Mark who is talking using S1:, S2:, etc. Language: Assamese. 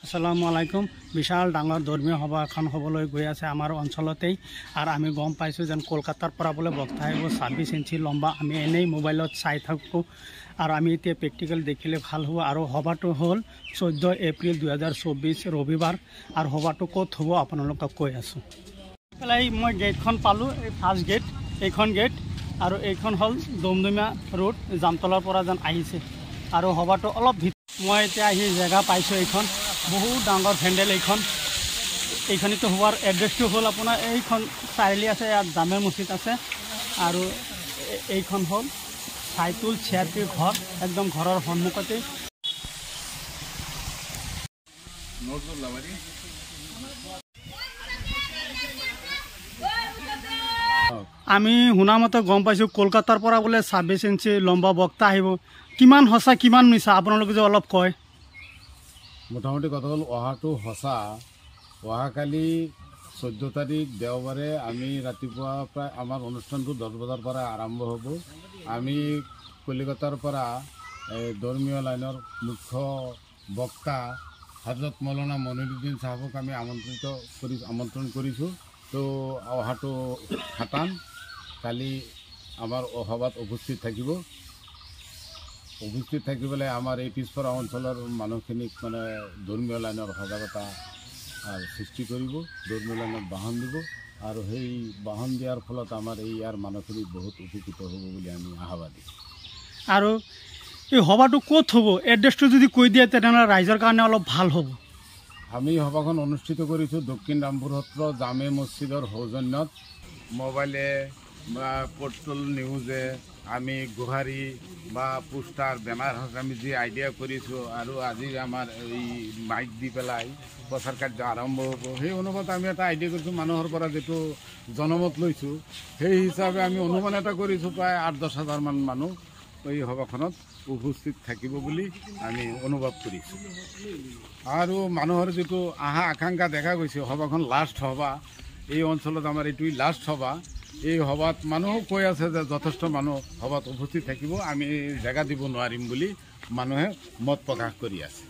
S1: আসসালামু আলাইকুম। বিশাল ডাঙৰ ধৰ্মীয় সভা এখন হ'বলৈ গৈ আছে আমাৰ অঞ্চলতেই। আৰু আমি গম পাইছোঁ যেন কলকাতাৰ পৰা বোলে বক্তা আহিব 26 ইঞ্চি লম্বা। আমি এনেই মোবাইলত চাই থাকোঁ আৰু আমি এতিয়া প্ৰেক্টিকেল দেখিলে ভাল হ'ব। আৰু সভাটো হ'ল 14 এপ্ৰিল 2024 ৰবিবাৰ। আৰু সভাটো ক'ত হ'ব আপোনালোকক কৈ আছোঁ। পেলাই মই গেটখন পালোঁ, এই ফাৰ্ষ্ট গেট, এইখন গেট। আৰু এইখন হ'ল দমদমীয়া ৰোড, জামতলাৰ পৰা যেন আহিছে। আৰু সভাটো অলপ মই এতিয়া আহি জেগা পাইছোঁ। এইখন বহুত ডাঙৰ ভেণ্ডেল। এইখনিতো হোৱাৰ এড্ৰেছটো হ'ল আপোনাৰ এইখন চাৰিআলি আছে, ইয়াত জামে মছজিদ আছে। আৰু এইখন হ'ল চাইতুল চেয়াৰপিৰ ঘৰ, একদম ঘৰৰ সন্মুখতেই। আমি শুনামতে গম পাইছোঁ কলকাতাৰ পৰা বোলে 26 ইঞ্চি লম্বা বক্তা আহিব। কিমান সঁচা কিমান মিছা আপোনালোকে যে অলপ কয়।
S2: মোটামুটি কথা হ'ল অহাটো সঁচা। অহাকালি 14 তাৰিখ দেওবাৰে আমি ৰাতিপুৱা প্ৰায় আমাৰ অনুষ্ঠানটো 10 বজাৰ পৰা আৰম্ভ হ'ব। আমি কলিকতাৰ পৰা এই ধৰ্মীয় লাইনৰ মুখ্য বক্তা হজৰত মৌলানা মনিৰুদ্দিন চাহাবক আমি আমন্ত্ৰণ কৰিছোঁ। তো অহাটো খাটাং, কালি আমাৰ সভাত উপস্থিত থাকিব। উপস্থিত থাকি পেলাই আমাৰ এই পিছপৰা অঞ্চলৰ মানুহখিনিক মানে ধৰ্মীয় লাইনৰ সজাগতা সৃষ্টি কৰিব, ধৰ্মীয় লাইনত বাহন দিব। আৰু সেই বাহন দিয়াৰ ফলত আমাৰ এই ইয়াৰ মানুহখিনি বহুত উপকৃত হ'ব বুলি আমি আশাবাদী।
S1: আৰু এই সভাটো ক'ত হ'ব এড্ৰেছটো যদি কৈ দিয়ে তেনেহ'লে ৰাইজৰ কাৰণে অলপ ভাল হ'ব।
S2: আমি সভাখন অনুষ্ঠিত কৰিছোঁ দক্ষিণ ৰামপুৰ সত্ৰ জামে মছজিদৰ সৌজন্যত। মোবাইলে বা পৰ্টেল নিউজে আমি গোহাৰি বা পোষ্টাৰ বেনাৰ হওক আমি যি আইডিয়া কৰিছোঁ আৰু আজি আমাৰ এই মাইক দি পেলাই প্ৰচাৰ কাৰ্য আৰম্ভ হ'ব, সেই অনুপাতে আমি এটা আইডিয়া কৰিছোঁ। মানুহৰ পৰা যিটো জনমত লৈছোঁ সেই হিচাপে আমি অনুমান এটা কৰিছোঁ প্ৰায় 8-10 হাজাৰমান মানুহ এই সভাখনত উপস্থিত থাকিব বুলি আমি অনুভৱ কৰিছোঁ। আৰু মানুহৰ যিটো আশা আকাংক্ষা দেখা গৈছে, সভাখন লাষ্ট সভা এই অঞ্চলত আমাৰ এইটোৱেই লাষ্ট সভা। এই সভাত মানুহো কৈ আছে যে যথেষ্ট মানুহ সভাত উপস্থিত থাকিব, আমি জেগা দিব নোৱাৰিম বুলি মানুহে মত প্ৰকাশ কৰি আছে।